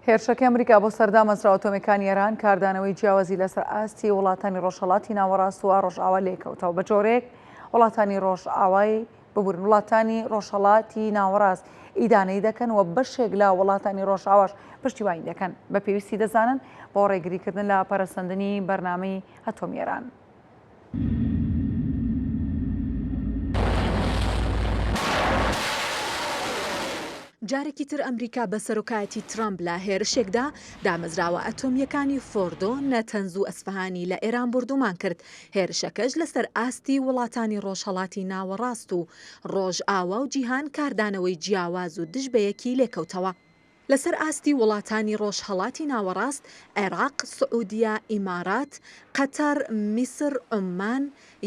هێرشەکەی ئەمریکا بۆ سەر دامەزراوە ئەتۆمییەکانی ئێران کاردانەوەی جیاوازی لەسەر ئاستی وڵاتانی ڕۆژهەڵاتی ناوەڕاست و ڕۆژئاوا لێکەوتەوە، بە جۆرێک وڵاتانی ڕۆژئاوای ببورن وڵاتانی ڕۆژهەڵاتی ناوەڕاست ئیدانەی دەکەن و بەشێک لە وڵاتانی ڕۆژئاواش پشتیوانی دەکەن بە پێویستی دەزانن بۆ ڕێگریکردن لە پەرەسەندنی بەرنامەی ئەتۆمی ئێران. جارێکی تر ئەمریکا بە سەرۆکایەتی ترەمپ لە هێرشێکدا دامەزراوە ئەتۆمییەکانی فۆردۆ، نەتەنز و ئەسفەهانی لە ئێران بۆردومان کرد، هێرشەکەش لەسەر ئاستی وڵاتانی ڕۆژهەڵاتی ناوەڕاست و ڕۆژئاوا و جیهان کاردانەوەی جیاواز و دژ بەیەکی لێکەوتەوە. لەسەر ئاستی وڵاتانی ڕۆژهەڵاتی ناوەڕاست، عێراق، سعودیە، ئیمارات، قەتەر، میسر، عوممان،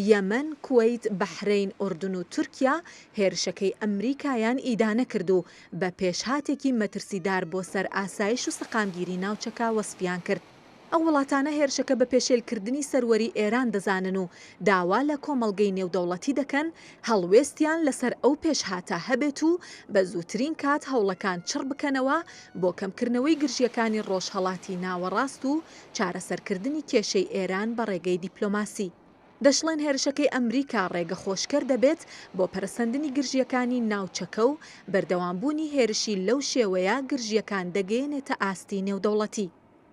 یەمەن، کوەیت، بەحرەین، ئوردن و تورکیا هێرشەکەی ئەمریکایان ئیدانە کرد و بە پێشهاتێکی مەترسیدار بۆ سەر ئاسایش و سەقامگیری ناوچەکە وەسفیان کرد. ئەو وڵاتانە هێرشەکە بە پێشێلکردنی سەروەری ئێران دەزانن و داوا لە کۆمەڵگەی نێودەوڵەتی دەکەن هەڵوێستیان لەسەر ئەو پێشهاتە هەبێت و بە زووترین کات هەوڵەکان چڕ بکەنەوە بۆ کەمکردنەوەی گرژییەکانی ڕۆژهەڵاتی ناوەڕاست و چارەسەرکردنی کێشەی ئێران بە ڕێگەی دیپلۆماسی. دەشڵێن هێرشەکەی ئەمریکا ڕێگەخۆشکەر دەبێت بۆ پەرەسەندنی گرژییەکانی ناوچەکە و بەردەوامبوونی هێرشی لەو شێوەیە گرژییەکان دەگەیەنێتە ئاستی نێودەوڵەتی.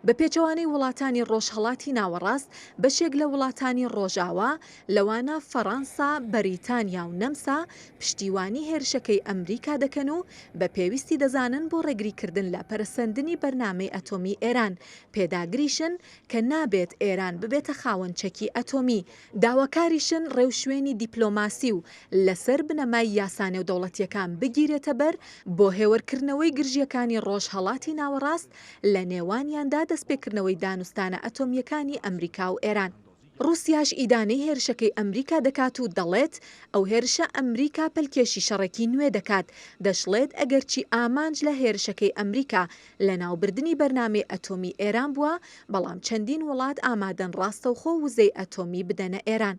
بە پێچەوانەی وڵاتانی ڕۆژهەڵاتی ناوەڕاست، بەشێک لە وڵاتانی ڕۆژاوا، لەوانە فەڕانسا، بەریتانیا و نەمسا، پشتیوانی هێرشەکەی ئەمریکا دەکەن و بە پێویستی دەزانن بۆ ڕێگریکردن لە پەرەسەندنی بەرنامەی ئەتۆمی ئێران، پێداگریشن کە نابێت ئێران ببێتە خاوەن چەکی ئەتۆمی، داواکاریشن ڕێوشوێنی دیپلۆماسی و لەسەر بنەمای یاسا نێودەوڵەتییەکان بگیرێتەبەر بۆ هێورکردنەوەی گرژییەکانی ڕۆژهەڵاتی ناوەڕاست، لە نێوانیاندا دەستپێکردنەوەی دانوستانە ئەتۆمییەکانی ئەمریکا و ئێران. ڕووسیاش ئیدانەی هێرشەکەی ئەمریکا دەکات و دەڵێت، ئەو هێرشە ئەمریکا پەلکێشی شەڕێکی نوێ دەکات، دەشڵێت، ئەگەرچی ئامانج لە هێرشەکەی ئەمریکا لەناوبردنی بەرنامەی ئەتۆمی ئێران بووە، بەڵام چەندین وڵات ئامادەن ڕاستەوخۆ وزەی ئەتۆمی بدەنە ئێران.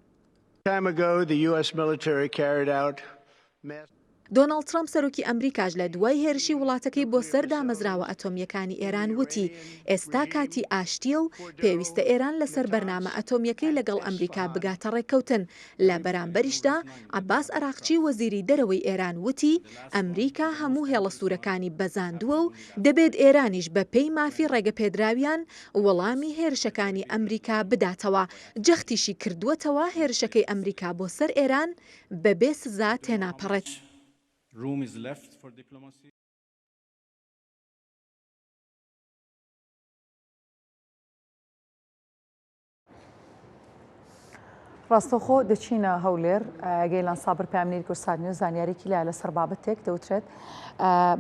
دۆناڵد ترەمپ سەرۆکی ئەمریکاش لە دوای هێرشی وڵاتەکەی بۆ سەر دامەزراوە ئەتۆمییەکانی ئێران وتی، ئێستا کاتی ئاشتییە و پێویستە ئێران لەسەر بەرنامە ئەتۆمییەکەی لەگەڵ ئەمریکا بگاتە ڕێککەوتن، لە بەرامبەریشدا عەباس عەراقچی وەزیری دەرەوەی ئێران وتی، ئەمریکا هەموو هێڵە سوورەکانی بەزاندووە و دەبێت ئێرانیش بەپێی مافی ڕێگەپێدراویان وەڵامی هێرشەکانی ئەمریکا بداتەوە، جەختیشی کردووەتەوە هێرشەکەی ئەمریکا بۆ سەر ئێران بەبێ سزا تێناپەڕێت. ڕاستەوخۆ دەچینە هەولێر گەیلان سابر پامنیر کوردسات نیوز زانیاریکی لە لەسەر بابەتێک دەوترێت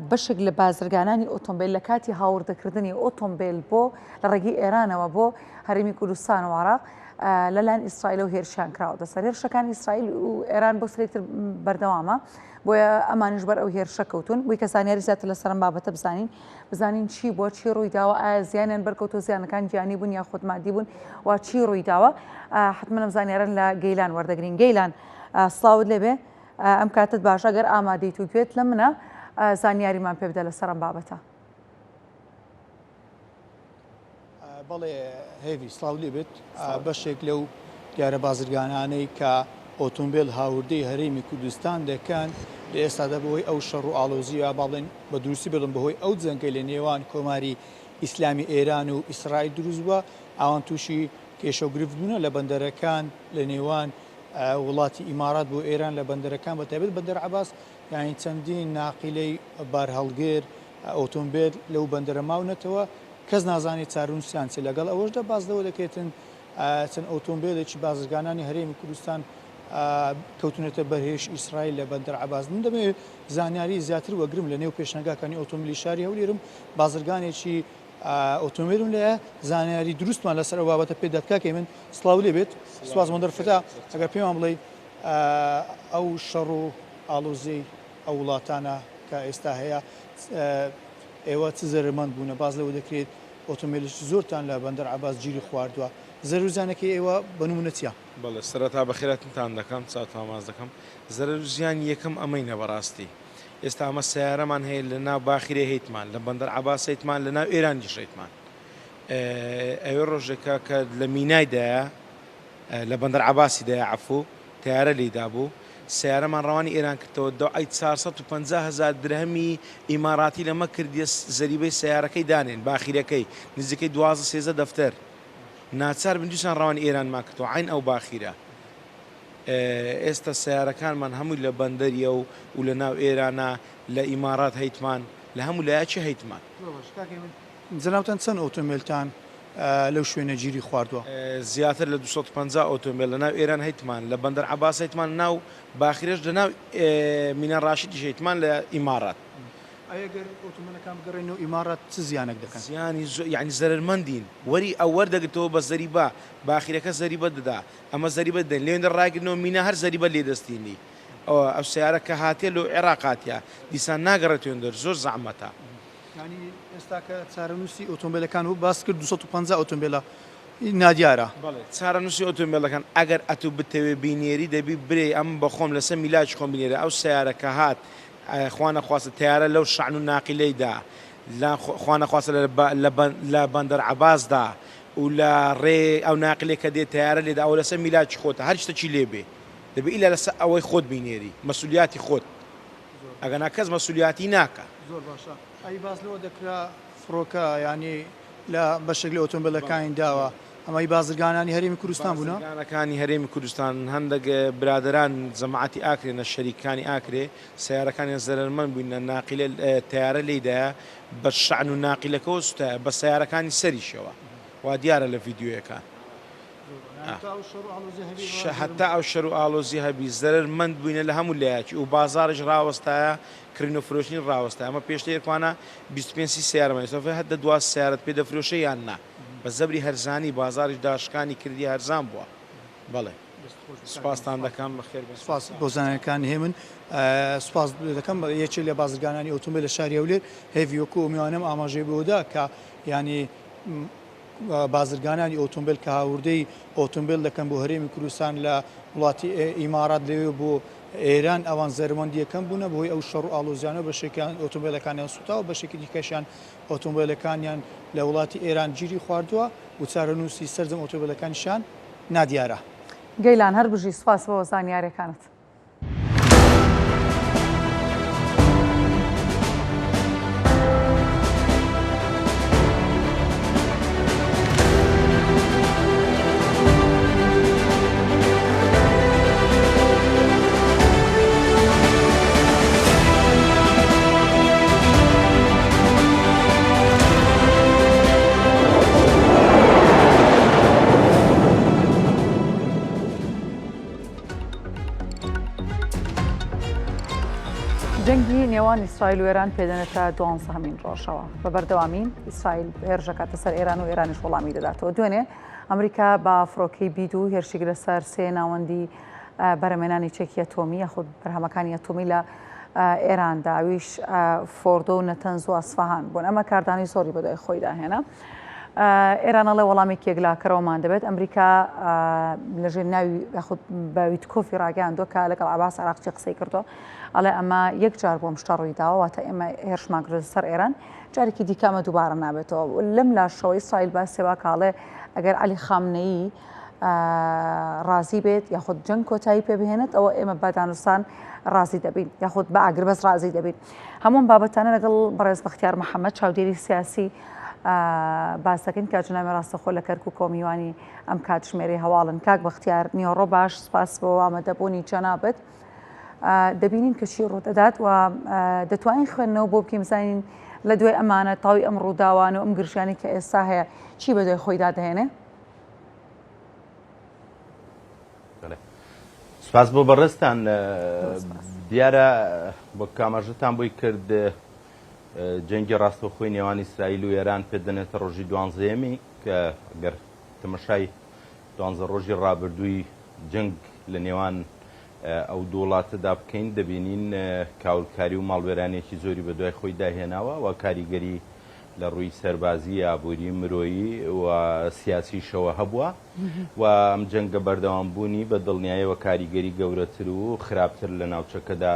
بەشێک لە بازرگانانی ئۆتۆمبیل لە کاتی هاوردەکردنی ئۆتۆمبیل بۆ لە ڕێگەی ئێرانەوە بۆ هەرێمی کوردستان و عراق لەلایەن ئیسرائیلەوە هێرشیان کراوەتە سەر. هێرشەکانی ئیسرائیل و ئێران بۆ سەرێکتر بەردەوامە، بۆیە ئەمانیش بەر ئەو هێرشە کەوتون. بۆی کە زانیاری زیاتر لەسەر ئەم بابەتە بزانین، بزانین چی بووە، چی ڕوویداوە، ئایا زیانیان بەرکەوتووە، زیانەکان گیانی بوون یاخود مادی بوون و چی ڕوویداوە، حتمما ئەم زانیارە لە گەیلان وەردەگرین. گەیلان سڵاوت لێبێ، ئەم کاتت باش، ئەگەر ئامادەیت و گوێت لە منە زانیاریمان پێ بدە لەسەر ئەم بابەتە. بەڵێ هێڤی سڵاو لێبێت بەشێک لەو دیارە بازرگانانەی کە ئۆتۆمبیل هاوردەی هەرێمی کوردستان دەکەن لە ئێستادا بەهۆی ئەو شەڕ و ئاڵۆزیە با بڵێن بە دروستی بڵێم بەهۆی ئەو جەنگەی لە نێوان کۆماری ئیسلامی ئێران و ئیسرائیل دروست بووە ئەوان تووشی کێشە و گرفت بوونە لە بەندەرەکان لە نێوان وڵاتی ئیمارات بۆ ئێران لە بەندەرەکان بە تایبەت بەندەر عەباس یانی چەندین ناقیلەی بارهەڵگر ئۆتۆمبێل لەو بەندەرە ماونەتەوە، کەس نازانێت چارەنووسیان چیە، لەگەڵ ئەوەشدا باس لەوە دەکرێتن چەند ئۆتۆمبێلێکی بازرگانانی هەرێمی کوردستان کەوتونەتە بەر هێرشی ئیسرائیل لە بەندەر عەباس. من دەمەوێت زانیاری زیاتر وەگرم لە نێو پێشانگاکانی ئۆتۆمبیلی شاری هەولێرم، بازرگانێکی ئۆتۆمبیلم لایە زانیاری دروستمان لەسەر ئەو بابەتە پێدات. کاک هێمن سڵاو لێ بێت، سوپاس بۆ دەرفەتە، ئەگەر پێمان بڵێی ئەو شەڕ و ئاڵۆزیەی ئەو وڵاتانە کە ئێستا هەیە ئێوە چ زەرەرمەند بوونە؟ باس لەوە دەکرێت ئۆتۆمبێلێکی زۆرتان لە بەندەر عەباس گیری خواردووە، زەرەر و زیانەکەی ئێوە بە نموونە چییە؟ بەڵێ سەرەتا بەخێرهاتنتان دەکەم، چاوتان ماچ دەکەم. زەرەر و زیانی یەکەم ئەمەینە بەڕاستی. ئێستا ئەمە سەیارەمان هەیە لە ناو باخیرێ هەیتمان، لە بەندەر عەباس هەیتمان، لە ناو ئێرانیش هەیتمان. ئەوێ ڕۆژێکە کە لە مینای دایە، لە بەندەر عەباسی دایە عەفوو، تەیارە لێی دابوو، سەیارەمان ڕەوانی ئێران کردەوە، دەوعەی 450 هەزار درهەمی ئیماراتی لەمە کردیە زەریبەی سەیارەکەی دانێن، باخیرەکەی، نزیکەی 12 سێزدە دەفتەر. ناچار بووین دیسان ڕەوانی ئێرانمان کردەوە، عەین ئەو باخیرە. ئێستا سەیارەکانمان هەمووی لە بەندەریە و و لە ناو ئێرانە، لە ئیمارات هەیتمان، لە هەموو لایەکی هەیتمان. زۆر باشە کاک هێمن، جەنابتان چەند ئۆتۆمبێلتان لەو شوێنە گیری خواردووە؟ زیاتر لە 250 ئۆتۆمبێل لە ناو ئێران هەیتمان، لە بەندەر عەباس هەیتمان، لە ناو باخیرەش، لە ناو مینا ڕاشیدیش هەیتمان لە ئیمارات. ئەی ئەگەر ئۆتۆمبێلەکان بگەڕێنەوە ئیمارات چ زیانێک دەکەن؟ زیانی زۆر، یانی زەرەرمەندین. وەری ئەو وەردەگرتەوە بە زەریبە، باخیرەکە زەریبە دەدا، ئەمە زەریبە دەدەین لێوێندە ڕایگرنەوە مینا هەر زەریبە لێ دەستینی ئەوە ئەو سەیارە کە هاتیە لۆ عێراق هاتیە دیسان ناگەڕێتەوە وێندەر زۆر زەعمەتە. یانی ئێستا کە چارەنووسی ئۆتۆمبێلەکان و باست کرد 250 ئۆتۆمبێلە نادیارە. بەڵێ چارەنووسی ئۆتۆمبێلەکان ئەگەر ئەتوو بتەوێ بینێری دەبی برێی ئەمن بە خۆم لەسەر میلاکی خۆم بینێرە ئەو سەیارە کە هات خوا نەخواستە تەیارە لەو شەعن و ناقیلەی دا لە خوا نەخواستە لە بەندەر عەباس دا و لە ڕێ ئەو ناقلێ کە دێ تەیارە لێدا ئەوە لەسەر میلاکی خۆتە هەر شتەکی لێ بێ دەبێ ئیلا لەسەر ئەوەی خۆت بینێری مەسولیاتی خۆت ئەگەنا کەس مەسولیاتی ناکا. زۆر باشە ئەی باس لەوە دەکرا فڕۆکە یانی لە بەشێک لە ئۆتۆمبێلەکانی داوە ئەمە ی بازرگانانی هەرێمی کوردستان بوونە؟ بازرگانەکانی هەرێمی کوردستان هەندەک برادەران جەماعەتی ئاکرێ نە شەریکانی ئاکرێ سەیارەکانیان زەرەرمەند بووینە ناقیلە تەیارە لێیدایە بە شەعن و ناقیلەکەوە سوتایە بە سەیارەکانی سەریشەوە وا دیارە لە ڤیدیۆیەکان هەتا ئەو شەر و ئاڵۆزی هەبی زەرەر مەند بووینە لە هەموو لایەکی و بازاڕیش ڕاوەستایە کڕین و فرۆشتنی ڕاوەستایە ئەمە پێشتر یەکوانە 25 سی سەیارەمان ئێستا هەر دە دواز سەیارەت پێ دەفرۆشێ یان نا بە زەبری هەرزانی بازاڕیش داشکانی کردی هەرزان بووە بەڵێ. سوپاستان دەکەم بەخێر بێن. سوپاس بۆ زانیاریەکانی هێمن. سوپاس دەکەم یەکێک لە بازرگانانی ئۆتۆمبێل لە شاری هەولێر هێڤی وەکو ئەو میوانەم ئاماژەی بەوەدا کە یانی بازرگانانی ئۆتۆمبێل کە هاوردەی ئۆتۆمبێل دەکەن بۆ هەرێمی کوردستان لە وڵاتی ئیمارات لەوێ بۆ ئێران ئەوان زەرمەندی یەکەم بوونە بەهۆی ئەو شەڕ و ئاڵۆزیانە بەشێکیان ئۆتۆمبێلەکانیان سوتاوە بەشێکی دیکەشیان ئۆتۆمبێلەکانیان لە وڵاتی ئێران گیری خواردووە و چارەنووسی سەرجەم ئۆتۆمبێلەکانیشیان نادیارە. گەیلان هەر بژی سوپاس بۆ زانیارەکانت. جەنگی نێوان ئیسرائیل و ئێران پێدەنێتە دوانزەهەمین ڕۆژەوە. بە بەردەوامی ئیسرائیل هێرشەکاتە سەر ئێران و ئێرانیش وەڵامی دەداتەوە. دوێنێ ئەمریکا بە فڕۆکەی بی دوو هێرشی کردە سەر سێ ناوەندی بەرهەمێنانی چەکی ئەتۆمی یاخود بەرهەمەکانی ئەتۆمی لە ئێراندا ئەویش فۆردۆ و نەتەنز و ئەسفەهان بوون ئەمە کاردانی زۆری بەدوای خۆیدا هێنا. ئێران ئەڵێ وەڵامێکی یەکلاکەرەوەمان دەبێت ئەمریکا لەژێر ناوی یاخود بە ویتکۆفی ڕاگەیاندووە کە لەگەڵ عباس عراقچی قسەی کردووە ئەڵێ ئەمە یەک جار بۆم شتە ڕووی داوە واتە ئێمە هێرشمان کردە سەر ئێران جارێکی دیکە ئەمە دووبارە نابێتەوە لەم لاشەوە ئیسرائیل باسی وا کاڵێ ئەگەر عەلی خامنەیی ڕازی بێت یاخود جەنگ کۆتایی پێ بهێنێت ئەوە ئێمە بە دانوستان ڕازی دەبین یاخود بە ئاگربەست ڕازی دەبین هەموو بابەتانە لەگەڵ بەڕێز بەختیار محەممەد چاودێری سیاسی باس دەکەین کە جنامی ڕاستەخۆ لە کەرکک و میوانی ئەم کاتژمێری هەواڵن کاک بەختیار نیۆڕۆ باش سپاس بۆ ئامادەبوونی جەنابت دەبینین کە چی ڕوودەدات و دەتوانین خوێندنەوە بۆ بکەین بزانین لە دوای ئەمانە تاوی ئەم ڕووداوان و ئەم گرژیانی کە ئێستا هەیە چی بە دوای خۆیدا دەهێنێ؟ سپاس بۆ بەڕێزتان دیارە بۆ کاماژەتان بۆی کرد جەنگی ڕاستەوخۆی نێوان ئیسرائیل و ئێران پێدەنێتە ڕۆژی دوانزەیەمی کە گەر تەمەشای دوانزە ڕۆژی ڕابردووی جەنگ لە نێوان ئەو دوو وڵاتەدا بکەین دەبینین کاولکاری و ماڵوێرانێکی زۆری بەدوای خۆیدا هێناوە و کاریگەری لە ڕووی سەربازی، ئابووری، مرۆیی و سیاسیشەوە هەبووە و ئەم جەنگە بەردەوامبوونی بە دڵنیایەوە کاریگەری گەورەتر و خراپتر لە ناوچەکەدا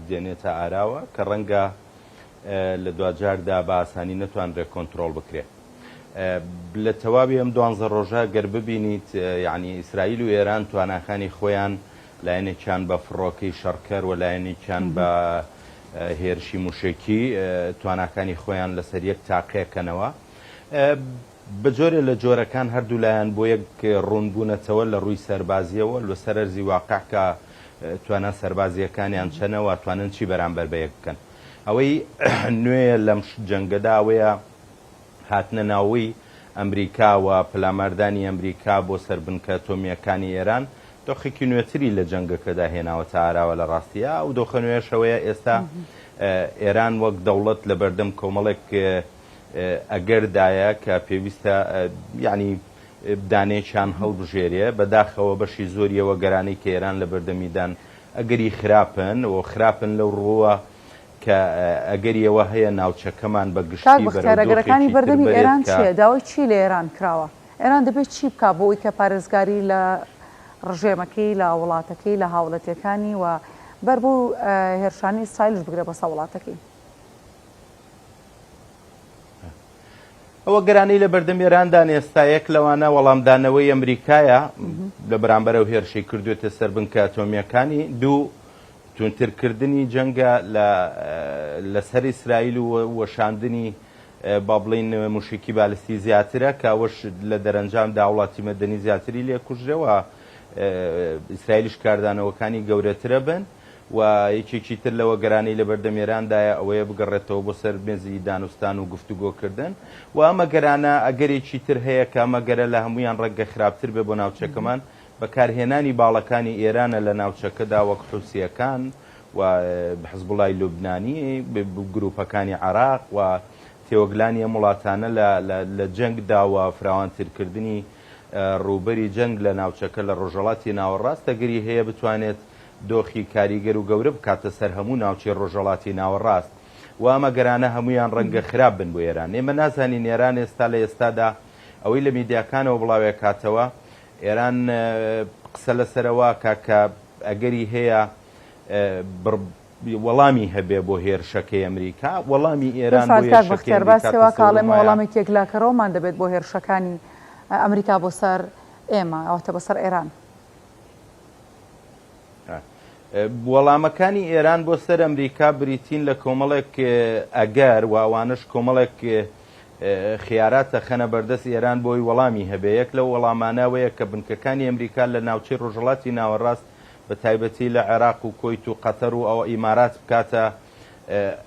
دێنێتە ئاراوە کە ڕەنگە لە دواجاردا بە ئاسانی نەتوانرێت کۆنترۆڵ بکرێت. لە تەواوی ئەم دوانزە ڕۆژە گەر ببینیت یەعنی ئیسرائیل و ئێران تواناکانی خۆیان لایەنێکیان بە فڕۆکەی شەڕکەر و لایەنێکیان بە هێرشی موشەکی تواناکانی خۆیان لەسەر یەک تاقیەکەنەوە. بە جۆرێ لە جۆرەکان هەردوو لایەن بۆ یەک ڕوون بوونەتەوە لە ڕووی سەربازیەوە لەسەر ئەرزی واقع کە توانا سەربازیەکانیان چەنە و ئەتوانن چی بەرامبەر بە یەک بکەن. ئەوەی نوێیە لەم جەنگەدا ئەوەیە هاتنە ناوەی ئەمریکا و پەلاماردانی ئەمریکا بۆ سەر بنکە ئەتۆمییەکانی ئێران دۆخێکی نوێتری لە جەنگەکەدا هێناوەتە ئاراوە لە ڕاستیا ئەو دۆخە نوێیەش ئەوەیە ئێستا ئێران وەک دەوڵەت لە بەردەم کۆمەڵێک ئەگەردایە کە پێویستە یانی دانەیەکیان هەڵبژێرێ بەداخەوە بەشی زۆری ئەو ئەگەرانەی کە ئێران لە بەردەمیدان ئەگەری خراپن و خراپن لەو ڕووە کە ئەگەری ئەوە هەیە ناوچەکەمان بە کاک گشتی بەرەو بەختیار ئەگەرەکانی دۆخێکی تر بەردەمی بەرێت ئێران کە. چییە؟ داوای چی لە ئێران کراوە؟ ئێران دەبێت چی بکا بۆ ئەوەی کە پارێزگاری لە ڕژێمەکەی، لە وڵاتەکەی، لە هاوڵەتیەکانی و بەر بەو هێرشانەی ئیسرائیلش بگرێ بۆ سەر وڵاتەکەی؟ ئەو ئەگەرانەی لە بەردەم ئێراندان ئێستا یەک لەوانە وەڵامدانەوەی ئەمریکایە لە بەرامبەر ئەو هێرشەی کردوێتە سەر بنکە ئەتۆمییەکانی، دوو توندترکردنی جەنگە لە لەسەر ئیسرائیل و وەشاندنی با بڵێین موشەکی بالستی زیاترە کە ئەوەش لە دەرەنجامدا وڵاتی مەدەنی زیاتری لێ کوژرێ و ئیسرائیلیش کاردانەوەکانی گەورەترە بن و یەکێکی تر لەوە گەرانەی لەبەردەم ئێراندایە ئەوەیە بگەڕێتەوە بۆ سەر مێزی دانوستان و گفتوگۆکردن و ئەم ئەگەرانە ئەگەرێکی تر هەیە کە ئەم ئەگەرە لە هەموویان ڕەنگە خراپتر بێ بۆ ناوچەکەمان بەکارهێنانی باڵەکانی ئێرانە لە ناوچەکەدا وەک حوسییەکان و حزبوڵای لوبنانی، گروپەکانی عێراق و تێوەگلانی ئەم وڵاتانە لە جەنگدا و فراوانترکردنی ڕووبەری جەنگ لە ناوچەکە لە ڕۆژهەڵاتی ناوەڕاست ئەگەری هەیە بتوانێت دۆخی کاریگەر و گەورە بکاتە سەر هەموو ناوچەی ڕۆژهەڵاتی ناوەڕاست و ئەم ئەگەرانە هەموویان ڕەنگە خراپ بن بۆ ئێران. ئێمە نازانین ئێران ئێستا لە ئێستادا ئەوەی لە میدیاکانەوە بڵاوێکاتەوە ئێران قسە لەسەر ئەوە ئەکا کە ئەگەری هەیە وەڵامی هەبێ بۆ هێرشەکەی ئەمریکا، وەڵامی ئێران بۆ بالفعل کاک هێرشەکەی بەختیار ئەمریکا باسی وا تەسەورم کە ئەڵێم وایە. وەڵامێکی یەکلاکەرەوەمان دەبێت بۆ هێرشەکانی ئەمریکا بۆ سەر ئێمە واتە بۆ سەر ئێران. وەڵامەکانی ئێران بۆ سەر ئەمریکا بریتین لە کۆمەڵێک ئەگەر و ئەوانەش کۆمەڵێک خیارات ئەخەنە بەردەست ئێران بۆی وەڵامی هەبێ، یەک لەو وەڵامانە ئەوەیە کە بنکەکانی ئەمریکا لە ناوچەی ڕۆژهەڵاتی ناوەڕاست بە تایبەتی لە عێراق و کۆیت و قەتەر و ئەوە ئیمارات بکاتە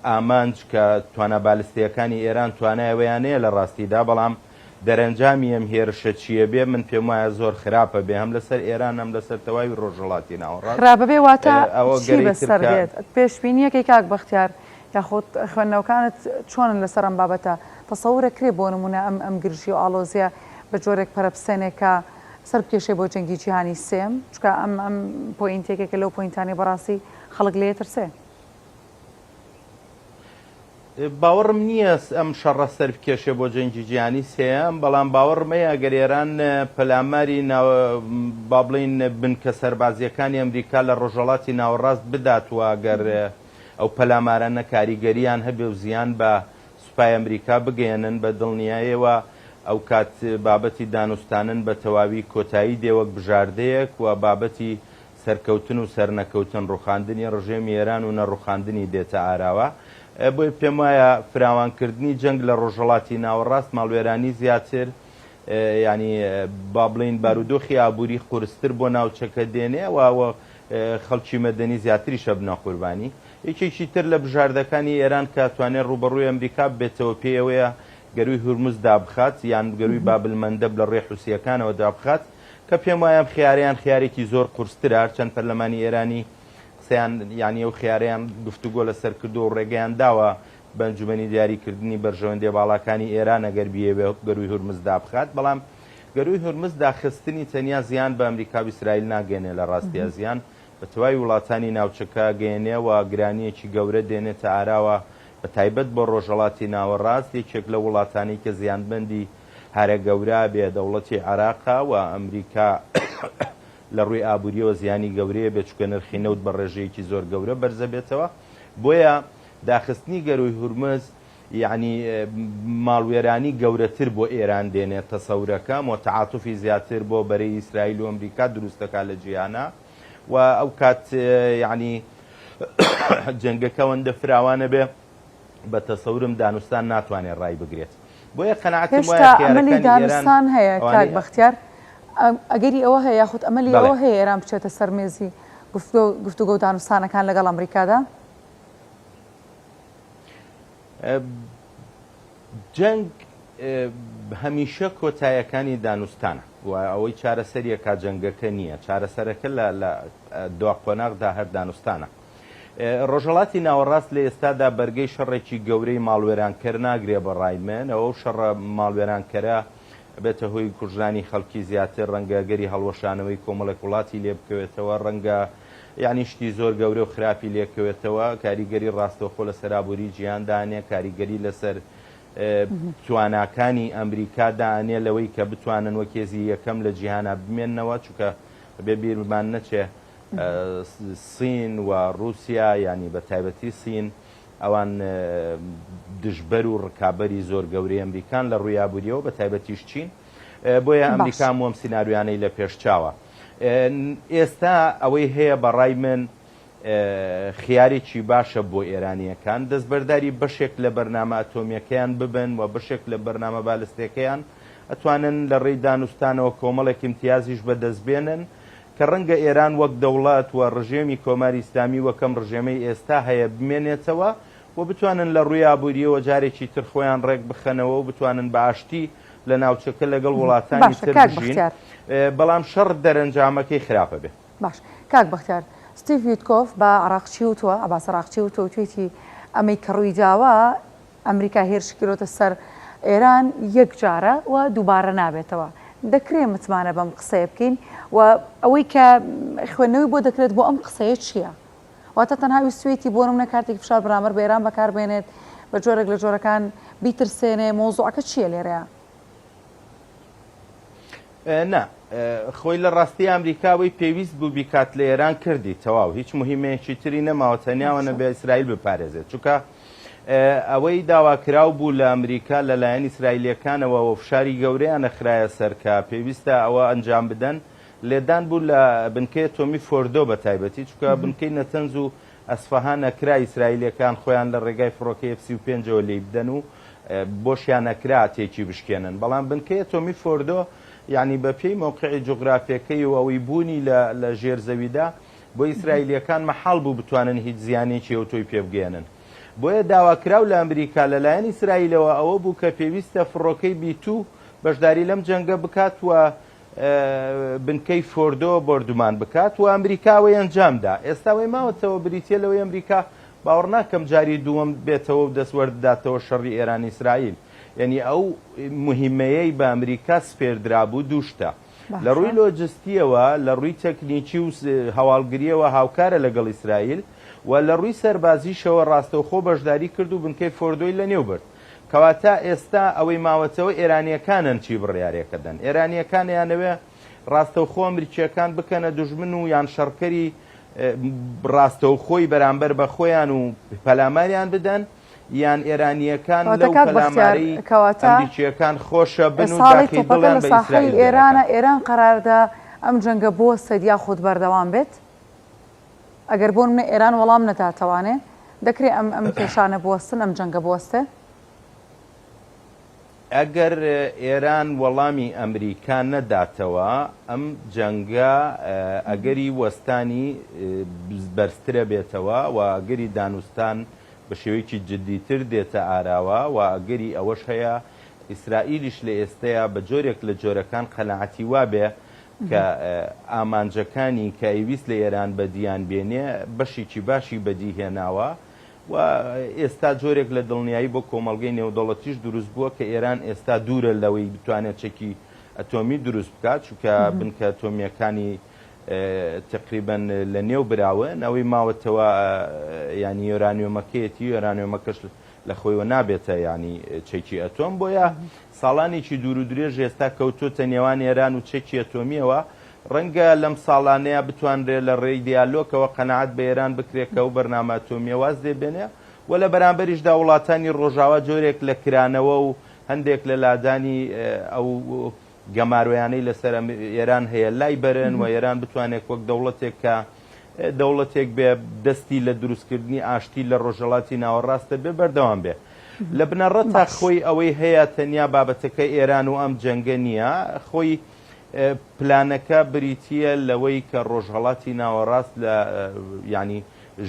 ئامانج کە توانا بالستییەکانی ئێران توانای ئەوەیان نەیە لە ڕاستیدا بەڵام دەرەنجامی ئەم هێرشە چییە بێ من پێم وایە زۆر خراپە بێ هەم لەسەر ئێران هەم لەسەر تەواوی ڕۆژهەڵاتی ناوەڕاست خراپە بێ واتە ئەوە چی گەرەی تر بەسەر کە دێت؟ پێشبینییەکەی کاک بەختیار یاخود خوێندنەوەکانت چۆنن لەسەر ئەم بابەتە؟ تەسەور ئەکرێ بۆ نموونە ئەم ئەم گرژی و ئاڵۆزییە بە جۆرێک پەرە بسێنێ کە سەر بکێشێ بۆ جەنگی جیهانی سێم؟ چونکە ئەم ئەم point یەکێکە لەو point انەی بەڕاستی خەڵک لێی ئەترسێ. باوەڕم نییە ئەم شەڕە سەر بکێشێ بۆ جەنگی جیهانی سێیەم، بەڵام باوەڕم هەیە ئەگەر ئێران پەلاماری با بڵێین بنکە سەربازییەکانی ئەمریکا لە ڕۆژهەڵاتی ناوەڕاست بدات و ئەگەر ئەو پەلامارانە کاریگەرییان هەبێ و زیان بە سوپای ئەمریکا بگەیەنن، بە دڵنیایەوە ئەوکات بابەتی دانوستانن بە تەواوی کۆتایی دێ وەک بژاردەیەک و بابەتی سەرکەوتن و سەرنەکەوتن، ڕوخاندنی ڕژێمی ئێران و نەڕوخاندنی دێتە ئاراوە. بۆیە پێموایە فراوانکردنی جەنگ لە ڕۆژهەڵاتی ناوەڕاست ماڵوێرانی زیاتر، یانی با بڵێین بارودۆخی ئابووری قورستر بۆ ناوچەکە دێنێ و خەڵکی مەدەنی زیاتریش ئەبنە قوربانی. یەکێکی تر لە بژاردەکانی ئێران کە ئەتوانێ ڕووبەڕووی ئەمریکا ببێتەوە پێی ئەوەیە گەرووی هورمز دابخات یان گەرووی بابلمەندەب لە ڕێی حوسییەکانەوە دابخات کە پێم وایە ئەم خیارەیان خیارێکی زۆر قورسترە هەرچەند پەرلەمانی ئێرانی قسەیان یانی ئەو خیارەیان گفتوگۆ لەسەر کردووە و ڕێگەیان داوە بە ئەنجومەنی دیاریکردنی بەرژەوەندیە باڵاکانی ئێران ئەگەر بیەوێ گەرووی هورمز دابخات بەڵام گەرووی هورمز داخستنی تەنیا زیان بە ئەمریکا و ئیسرائیل ناگەیەنێ لە ڕاستیا زیان بە تەواوی وڵاتانی ناوچەکە ئەگەیەنێ و گرانییەکی گەورە دێنێتە ئاراوە. بە تایبەت بۆ ڕۆژهەڵاتی ناوەڕاست یەکێک لەو وڵاتانەی کە زیانمەندی هەرە گەورە بێ دەوڵەتی عێراقە و ئەمریکا لە ڕووی ئابووریەوە زیانی گەورەیە بێ چونکە نرخی نەوت بە ڕێژەیەکی زۆر گەورە بەرزەبێتەوە بۆیە داخستنی گەرووی هورمز یەعنی ماڵوێرانی گەورەتر بۆ ئێران دێنێت تەسەورەکەم و تەعاتوفی زیاتر بۆ بەرەی ئیسرائیل و ئەمریکا دروست دەکات لە جیهانا و ئەو کات یەعنی جەنگەکە ئەوەندە فراوانە بێ بە تەسەورم دانوستان ناتوانێت ڕای بگرێت بۆیە قەناعەتم وایە هێشتا ئەمەلی خیارەکانی ئێران دانوستان هەیە کاک ئەوانەی بەختیار ئەگەری ئەوە هەیە یاخود ئەمەلی بەڵێ ئەوە هەیە ئێران بچێتە سەر مێزی گفتوگۆ و دانوستانەکان لەگەڵ ئەمریکادا؟ جەنگ هەمیشە کۆتایەکانی دانوستانە و ئەوەی چارەسەریەکە جەنگەکە نییە، چارەسەرەکە لە دوا قۆناغدا هەر دانوستانە. ڕۆژهەڵاتی ناوەڕاست لە ئێستادا بەرگەی شەڕێکی گەورەی ماڵوێرانکەر ناگرێ بە ڕای من، ئەو شەڕە ماڵوێرانکەرە بێتە هۆی کوژرانی خەڵکی زیاتر، ڕەنگە ئەگەری هەڵوەشانەوەی کۆمەڵێک وڵاتی لێ بکەوێتەوە، ڕەنگە یانی شتی زۆر گەورە و خراپی لێ کەوێتەوە، کاریگەری ڕاستەوخۆ لەسەر ئابووری جیهان دانێ، کاریگەری لەسەر تواناکانی ئەمریکا دانێ لەوەی کە بتوانن وەک هێزی یەکەم لە جیهانا بمێننەوە، چونکە بێ بیرمان نەچێ سین و ڕووسیا یانی بە تایبەتی سین ئەوان دژبەر و ڕکابەری زۆر گەورەی ئەمریکان لە ڕووی ئابووریەوە بە تایبەتیش چین، بۆیە ئەمریکا هەموو ئەم سیناریۆیانەی لە پێش چاوە. ئێستا ئەوەی هەیە بە ڕای من خیارێکی باشە بۆ ئێرانییەکان دەستبەرداری بەشێک لە بەرنامە ئەتۆمییەکەیان ببن و بەشێک لە بەرنامە بالستێکەیان ئەتوانن لە ڕێی دانوستانەوە کۆمەڵێک ئیمتیازیش بەدەست بێنن کە ڕەنگە ئێران وەک دەوڵەت و ڕژێمی کۆماری ئیسلامی وەک ئەم ڕژێمەی ئێستا هەیە بمێنێتەوە و بتوانن لە ڕووی ئابوورییەوە جارێکی تر خۆیان ڕێک بخەنەوە و بتوانن بە ئاشتی لە ناوچەکە لەگەڵ وڵاتانی باشە تر کاک بژین، بەختیار. بەڵام شەڕ دەرەنجامەکەی خراپە بێ. باش کاک بەختیار، ستیڤ ویتکۆف بە عەراقچی وتووە، عەباس عەراقچی وتووە، وتویەتی ئەمەی کە ڕوویداوە ئەمریکا هێرشی کردۆتە سەر ئێران یەک جارە و دووبارە نابێتەوە. دەکرێ متمانە بەم قسەیە بکەین و ئەوەی کە خوێندنەوەی بۆ دەکرێت بۆ ئەم قسەیە چییە؟ واتە تەنها ویستویەتی بۆ نمونە کارتێکی فشار بەرامبەر بە ئێران بەکار بێنێت، بە جۆرێک لە جۆرەکان بیترسێنێ، مەوزوعەکە چییە لێرەیا؟ نا، خۆی لە ڕاستی ئەمریکا ئەوەی پێویست بوو بیکات لە ئێران کردی، تەواو، هیچ موهیمەیەکی تری نەماوە تەنیا ئەوە نەبێ ئیسرائیل بپارێزێت، چونکە ئەوەی داواکراو بوو لە ئەمریکا لەلایەن ئیسرائیلییەکانەوە و فشاری گەورەیان ئەخرایە سەر کە پێویستە ئەوە ئەنجام بدەن، لێدان بوو لە بنکەی ئەتۆمی فۆردۆ بە تایبەتی، چونکە بنکەی نەتەنز و ئەسفەهان ئەکرا ئیسرائیلییەکان خۆیان لە ڕێگای فڕۆکەی ئێف 35 ەوە لێی بدەن و بۆشیان ئەکرا تێکی بشکێنن، بەڵام بنکەی ئەتۆمی فۆردۆ یانی بە پێی مەوقعی جوغرافیەکەی و ئەوەی بوونی لە لە ژێر زەویدا بۆ ئیسرائیلییەکان مەحاڵ بوو بتوانن هیچ زیانێکی ئەوتۆی پێ بگەیەنن. بۆیە داواکراو لە ئەمریکا لە لایەن ئیسرائیلەوە ئەوە بوو کە پێویستە فڕۆکەی بی توو بەشداری لەم جەنگە بکات و بنکەی فۆردۆ بۆردومان بکات و ئەمریکا ئەوەی ئەنجام دا. ئێستا ئەوەی ماوەتەوە بریتییە لەوەی ئەمریکا باوەڕ ناکەم جاری دووەم بێتەوە و دەست وەربداتەوە شەڕی ئێران ئیسرائیل. یەنی ئەو موهیمەیەی بە ئەمریکا سپێردرابوو دوو شتە. لە ڕووی لۆجستییەوە، لە ڕووی تەکنیکی و هەواڵگرییەوە هاوکارە لەگەڵ ئیسرائیل و لە ڕووی سەربازیشەوە ڕاستەوخۆ بەشداری کرد و بنکەی فۆردۆی لەنێو برد. کەواتە ئێستا ئەوەی ماوەتەوە ئێرانییەکانن چی بڕیارێک ئەدەن. ئێرانییەکان ئەیانەوێ ڕاستەوخۆ ئەمریکییەکان بکەنە دوژمن و یان شەڕکەری ڕاستەوخۆی بەرامبەر بە خۆیان و پەلاماریان بدەن یان ئێرانییەکان کەواتە لەو کاک بەختیار پەلامارەی کەواتە ئەمریکییەکان خۆشە بن و ساڵی داخی تۆپەکە دڵیان لە بە ساحەی ئیسرائیل ئێرانە دەرەکەن. ئێران قەراردە ئەم جەنگە بوەستێت یاخود بەردەوام بێت؟ ئەگەر بۆ نمونە ئێران وەڵام نەداتەوانێ دەکرێ ئەم ئەم کێشانە بوەستن ئەم جەنگە بوەستێ؟ ئەگەر ئێران وەڵامی ئەمریکا نەداتەوە ئەم جەنگە ئەگەری وەستانی بەرزترە بێتەوە و ئەگەری دانوستان بە شێوەیەکی جدیتر دێتە ئاراوە و ئەگەری ئەوەش هەیە ئیسرائیلیش لە ئێستەیا بە جۆرێک لە جۆرەکان قەناعەتی وابێ کە ئامانجەکانی کە ئەیویست لە ئێران بەدییان بێنێ بەشێکی باشی بەدی هێناوە و ئێستا جۆرێک لە دڵنیایی بۆ کۆمەڵگەی نێودەوڵەتیش دروست بووە کە ئێران ئێستا دوورە لەوەی بتوانێت چەکی ئەتۆمی دروست بکات چونکە بنکە ئەتۆمییەکانی تەقریبەن لە نێو براون ئەوەی ماوەتەوە یانی یۆرانیۆمەکەیەتی یۆرانیۆمەکەش. لە خۆیەوە نابێتە یانی چەکی ئەتۆم بۆیە ساڵانێکی دوور و درێژ ئێستا کەوتۆتە نێوان ئێران و چەکی ئەتۆمیەوە ڕەنگە لەم ساڵانەیە بتوانرێ لە ڕێی دیالۆکەوە قەناعەت بە ئێران بکرێ کە ئەو بەرنامە ئەتۆمیە واز لێ بێنێ و لە بەرامبەریشدا وڵاتانی ڕۆژاوا جۆرێک لە کرانەوە و هەندێک لە لادانی ئەو گەمارۆیانەی لەسەر ئێران هەیە لای بەرن و ئێران بتوانێت وەک دەوڵەتێک کە دەوڵەتێک بێ دەستی لە دروستکردنی ئاشتی لە ڕۆژهەڵاتی ناوەڕاستە بێ بەردەوام بێ. لە بنەڕەتا خۆی ئەوەی هەیە تەنیا بابەتەکە ئێران و ئەم جەنگە نییە، خۆی پلانەکە بریتییە لەوەی کە ڕۆژهەڵاتی ناوەڕاست لە یانی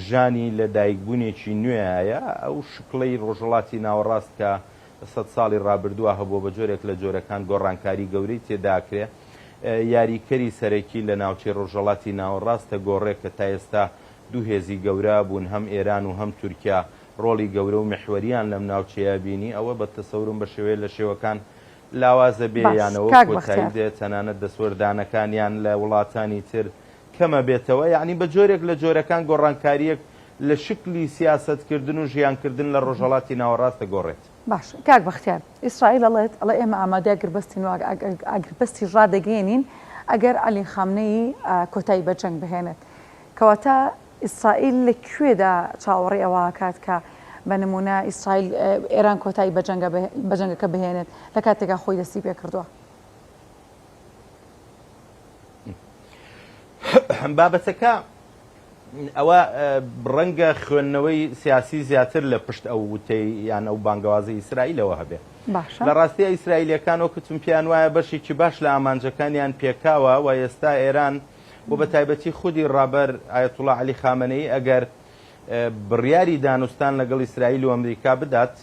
ژانی لە دایکبوونێکی نوێیە، ئەو شکڵەی ڕۆژهەڵاتی ناوەڕاست کە سەد ساڵی ڕابردووە هەبووە بە جۆرێک لە جۆرەکان گۆڕانکاری گەورەی تێداکرێ. یاریکەری سەرەکی لە ناوچەی ڕۆژهەڵاتی ناوەڕاستە گۆڕێ کە تا ئێستا دوو هێزی گەورە بوون هەم ئێران و هەم تورکیا ڕۆڵی گەورە و میحوەریان لەم ناوچەیە بینی ئەوە بە تەسەورم بە شێوەیە لە شێوەکان لاوازە بێ باش یانەوە کاک کۆتایی بەختیار. دێ تەنانەت دەستوەردانەکانیان لە وڵاتانی تر کەمە بێتەوە یەعنی بە جۆرێک لە جۆرەکان گۆڕانکاریەک لە شکلی سیاسەت کردن و ژیان کردن لە ڕۆژهەڵاتی ناوەڕاست دەگۆڕێت. باش کاک بەختیار ئیسرائیل ئەڵێت ئەڵێ ئێمە ئامادەی ئاگربەستین و ئاگربەستیش ڕادەگەیەنین ئەگەر عەلی خامنەیی کۆتایی بە جەنگ بهێنێت کەواتە ئیسرائیل لە کوێدا چاوەڕێی ئەوە ئەکات کە بە نمونە ئیسرائیل ئێران کۆتایی بە جەنگە بە جەنگەکە بهێنێت لە کاتێکا خۆی دەستی پێکردووە؟ بابەتەکە ئەوە ڕەنگە خوێندنەوەی سیاسی زیاتر لە پشت ئەو وتەی یان ئەو بانگەوازی ئیسرائیلەوە هەبێ. باشە. لە ڕاستییا ئیسرائیلیەکان وەک وتم پێیان وایە بەشێکی باش لە ئامانجەکانیان پێکاوە و ئێستا ئێران و بە تایبەتی خودی ڕابەر ئایەتوڵا عەلی خامەنەیی ئەگەر بڕیاری دانوستان لەگەڵ ئیسرائیل و ئەمریکا بدات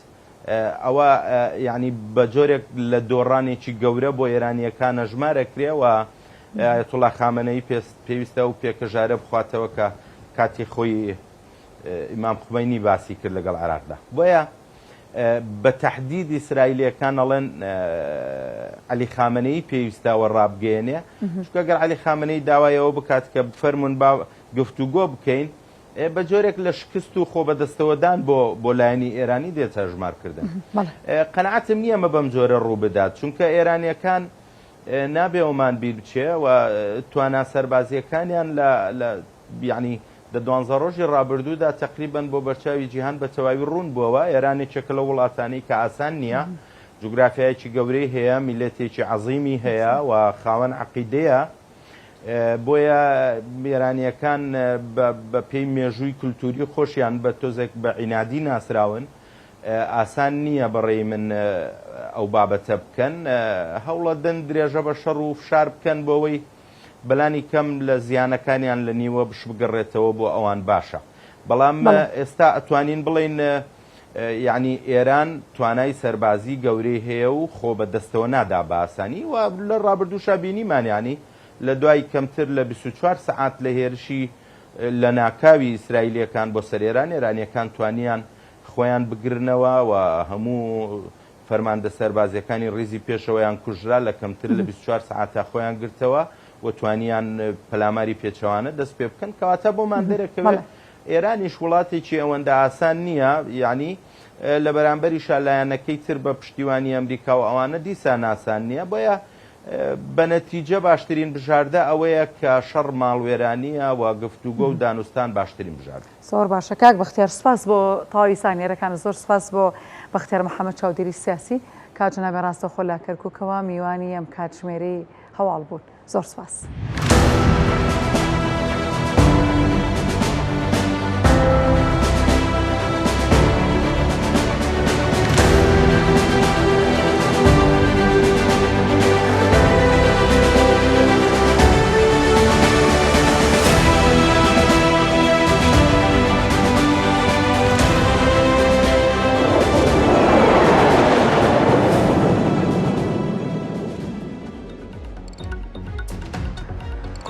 ئەوە یانی بە جۆرێک لە دۆڕانێکی گەورە بۆ ئێرانییەکان ئەژمار ئەکرێ و ئایەتوڵا خامەنەیی پێویستە ئەو پێکەژارە بخواتەوە کە کاتی خۆی ئیمام خومەینی باسی کرد لەگەڵ عێراقدا. بۆیە بە تەحدید ئیسرائیلییەکان ئەڵێن عەلی خامەنەیی پێویستە ئەوە ڕابگەیەنێ، چونکە گەر عەلی خامەنەیی داوای ئەوە بکات کە بفەرموون با گفتوگۆ بکەین، بە جۆرێک لە شکست و خۆبەدەستەوەدان بۆ بۆ لایەنی ئێرانی دێتە هەژمارکردن. قەناعەتم نییە ئەمە بەم جۆرە ڕوو بدات، چونکە ئێرانییەکان نابێ ئەومان بیر بچێ و توانا سەربازییەکانیان لە لە یانی دە دوانزە ڕۆژی ڕابردوودا تەقریبەن بۆ بەرچاوی جیهان بە تەواوی ڕوون بووەوە. ئێران یەکێکە لەو وڵاتانەی کە ئاسان نییە، جوگرافیایەکی گەورەی هەیە، میللەتێکی عەزیمی هەیە و خاوەن عەقیدەیە. بۆیە ئێرانییەکان بە پێی مێژووی کولتووری خۆشیان بە تۆزێک بە عینادی ناسراون، ئاسان نییە بە ڕێی من ئەو بابەتە بکەن، هەوڵەدەن درێژە بە شەڕ و فشار بکەن بۆ ئەوەی بەلانی کەم لە زیانەکانیان لە نیوە بشبگەڕێتەوە بۆ ئەوان باشە. بەڵام ئێستا ئەتوانین بڵێین یەعنی ئێران توانای سەربازی گەورەی هەیە و خۆ بە دەستەوە نادا بە ئاسانی و لە ڕابردووشا بینیمان یەعنی لە دوای کەمتر لە 24 سەعات لە هێرشی لەناکاوی ئیسرائیلییەکان بۆ سەر ئێران ئێرانییەکان توانیان خۆیان بگرنەوە و هەموو فەرماندە سەربازییەکانی ڕیزی پێشەوەیان کوژرا لە کەمتر لە 24 سەعاتا خۆیان گرتەوە و توانیان پەلاماری پێچەوانە دەست پێ بکەن کەواتە بۆمان دەرەکەوێت ئێرانیش وڵاتێکی ئەوەندە ئاسان نییە، یەعنی لە بەرامبەریشا لایەنەکەی تر بە پشتیوانی ئەمریکا و ئەوانە دیسان ئاسان نییە، بۆیە بە نەتیجە باشترین بژاردە ئەوەیە کە شەڕ ماڵوێرانییە و گفتوگۆ و دانوستان باشترین بژاردە. زۆر باشە کاک بەختیار سوپاس بۆ تەواوی زانیارەکانت زۆر سوپاس بۆ بەختیار محەمەد چاودێری سیاسی کە جەنابیان ڕاستەوخۆ لە کەرکوکەوە میوانی ئەم کاتژمێرەی هەواڵ بوون. زۆر سپاس.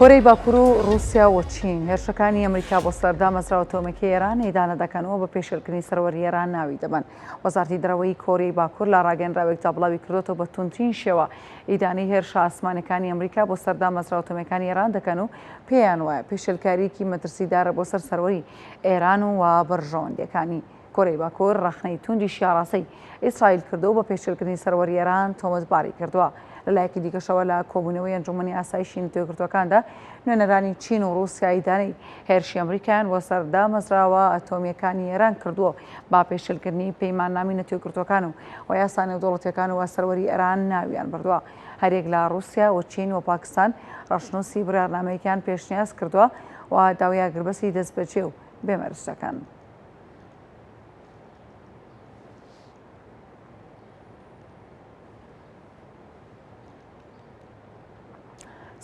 کۆریای باکوور و ڕووسیا و چین هێرشەکانی ئەمریکا بۆ سەر دامەزراوە ئەتۆمییەکەی ئێران ئیدانە دەکەن و بە پێشێلکردنی سەروەری ئێران ناوی دەبەن. وەزارەتی دەرەوەی کۆریای باکوور لە ڕاگەیەنراوێکدا بڵاوی کردۆتەوە بە توندترین شێوە ئیدانەی هێرشە ئاسمانیەکانی ئەمریکا بۆ سەر دامەزراوە ئەتۆمییەکانی ئێران دەکەن و پێیان وایە پێشێلکارییەکی مەترسیدارە بۆ سەر سەروەری ئێران و بەرژەوەندییەکانی. کۆریای باکوور ڕەخنەی توندیشی ئاڕاستەی ئیسرائیل کردووە و بە پێشێلکردنی سەروەری ئێران تۆمەتباری کردووە. لەلایەکی دیکەشەوە لە کۆبوونەوەی ئەنجوومەنی ئاسایشی نەتەوەیەکگرتووەکاندا نوێنەرانی چین و ڕووسیا ئیدانەی هێرشی ئەمریکایان بۆ سەر دامەزراوە ئەتۆمییەکانی ئێران کردووە و بە پێشێلکردنی پەیماننامەی نەتەوەیەکگرتووەکان و و یاسا نێودەوڵەتییەکان و سەروەری ئێران ناویان بردووە. هەریەک لە ڕووسیا و چین و پاکستان ڕەشنووسی بڕیارنامەیەکیان پێشنیاز کردووە و داوای ئاگربەستی دەستبەجێ و بێ مەرج دەکەن.